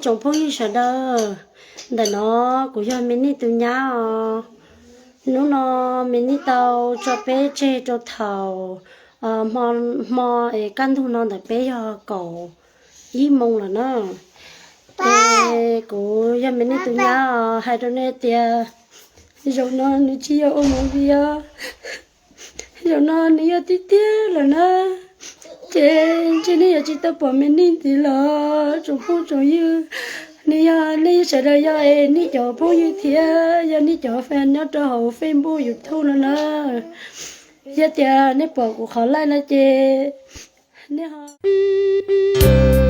Tsoom phooj ywg sawv daws, ntawm no kuv yog Me Nij tus nyab os. Hnub no Me Nij tau tso peb tseg rau thaum hmo, hmo es kaj ntug no ntawm peb yog kaum ib moos lawm na. Es kuv yog Me Nij tus nyab os, hais rau nej tias zaum no nws tsis yog ua movie os. Zaum no nws yog tiag tiag lawm na. Ces ntshe nej yuav tsis tau pom Me Nij ntxiv los tsoom phooj tsoom ywg. Nws yog nej sawv daws yog es nej cov phooj ywg thiab yog nej cov fan nyob rau hauv Facebook, YouTube no na. Yog tias nej pom kuv qhov like no ces nej ho